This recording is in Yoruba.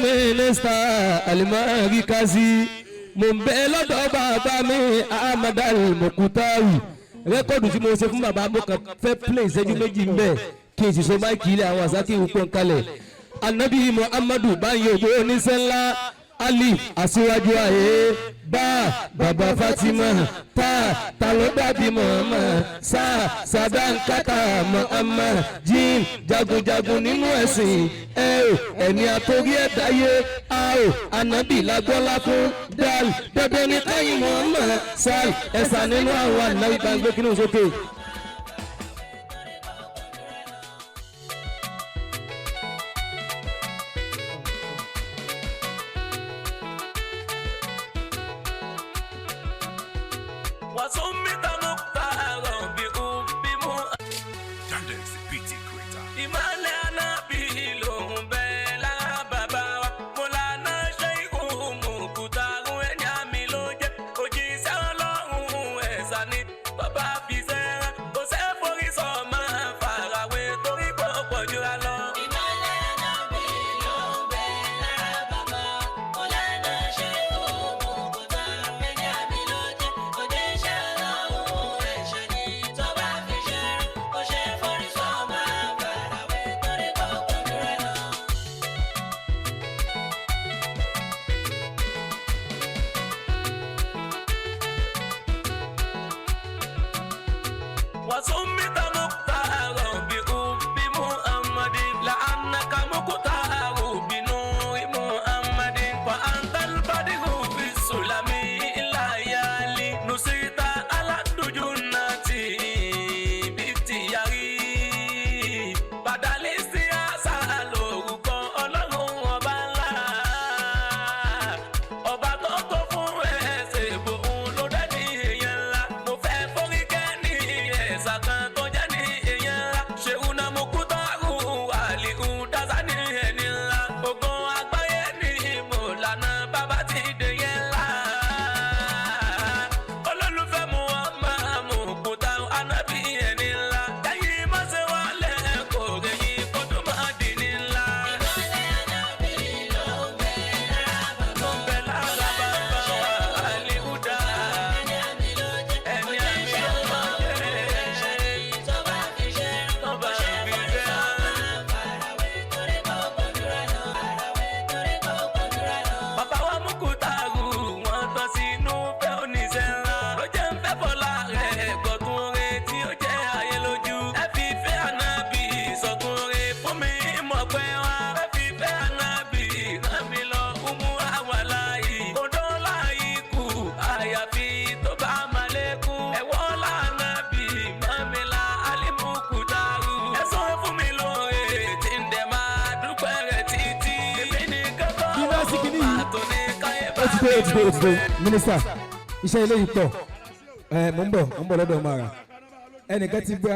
Mínísítà Alimarikazi, mo ń bẹ lọ́dọ̀ bàbá mi Ahmad Al-Mukutawi. Record tí mo ṣe fún bàbá, mo kàn fẹ́ play ìṣẹ́jú 2 ń bẹ̀ kí n sì so mic ilé àwọn àsákì ìwúpọ̀ ń kalẹ̀. Anabi Muhammadu báyìí ògbó oníṣẹ́ ńlá, Alif aṣíwájú ayé, bá bàbá Fatima, ta ta ló dàbí Muhammad, sa sadankata Muhammad, jim jagunjagun nínú ẹ̀sìn ẹ ò ẹni àtòrí ẹ̀ dáyé, a ò anabi lágbọ́lá fún, dal dandan ní káyìn Muhammad, sal ẹ̀sà nínú àwọn anabi gbàgbé kí ni ó sókè. وسمت مختارا بأم Yandex the PT creator. Ìmọ̀lẹ̀ anábì lòun bẹ́ẹ̀ lára bàbá wa. Mọ̀lánà ṣẹ́yìnkù mùkútàrún ẹni àmì ló jẹ́. Òjíṣẹ́ Ọlọ́run ẹ̀sà ni bàbá fi sẹ́ràn. Kò sẹ́ forí sọ máa farawé torí pé ó pọ̀ jura lọ. Ìmọ̀lẹ̀ Ànábì ló ń bẹ lára bàbá. Mọ̀lánà Ṣéhù Mùkútàrù ẹni àmì ló jẹ́. Òjíṣẹ́ Ọlọ́run ẹ̀ṣẹ̀ ni tó bá fi ṣẹ́ràn. Kò ṣe forí sọ máa farawé torí pé ó pọ̀ jura lọ. وسمت مختارا بأم محمد لأنك مختار بنور محمد، وأنت البدر في السلم الليالي، نصرت على الدجنة باختياري بدل السياسة lórúkọ Ọlọ́run ọba ńlá, ọba tó tó fún ẹsẹ̀ ìbòhùn ló dẹ́ ní èèyàn ńlá. Mo fẹ́ forí kẹ́ ní ẹ̀sà kan tó jẹ́ ní èèyàn ńlá, ṣéun náà mo kú tọ́rù àlìhù dáṣà ní ẹni ńlá, ogun àgbáyé ní ìmọ̀lànà bàbá ti dè yẹn ńlá. Olólùfẹ́ mu wọn máa mú kúta anábì ẹni ńlá, ẹ̀yin má ṣe wà lẹ́kọ̀ọ́ rẹ̀yìn kó tó máa dì ní ńlá. Ìmọ̀lẹ̀ Ànábì ló ń bẹ lára bàbá. Tó ń bẹ lára bàbá wa àlìhù dá. Ẹni àmì ló jẹ́. Ẹni àmì Òjíṣẹ́ ló Ọlọ́run jẹ́. ẹ̀ṣẹ̀ ni tó bá fi ṣẹ́ràn. Tó bá Kò ṣe fi forí sọ ṣẹ́ràn. máa farawé torí pé ó pọ̀ jura lọ. Farawé torí pé ó pọ̀ jura lọ. Bàbá wa mú kútàrú wọn tán sínú fẹ́ oníṣẹ́ ńlá ló jẹ́ ń fẹ́ bọ́lá rẹ̀ gbọ̀tún re tí ó jẹ́ ayé lójú. Ẹ fi fẹ́ ànábì sọ̀tún re fún mi mọ̀ pé wá. Ẹ fi fẹ́ ànábì rán mi lọ umu àwàláyé kòdó láyé kù àyàfi tó bá máa lékún. Ẹ̀wọ́ lànàbì mọ́mílá alimu kútàrú. Ẹ sọ fún mi lóore tí ń dẹ̀ máa dúpẹ́ rẹ̀ títí. Èmi nìkan kọ́ Kí ló sì kíní yìí? tó ní káyé bá Ó ti tó, ó ti tó, ó ti tó. mi. Mínísítà, iṣẹ́ ilé yìí pọ̀. Ẹ mò ń bọ̀, mò ń bọ̀ lọ́dọ̀ ọmọ àrà ẹnìkan ti gbé.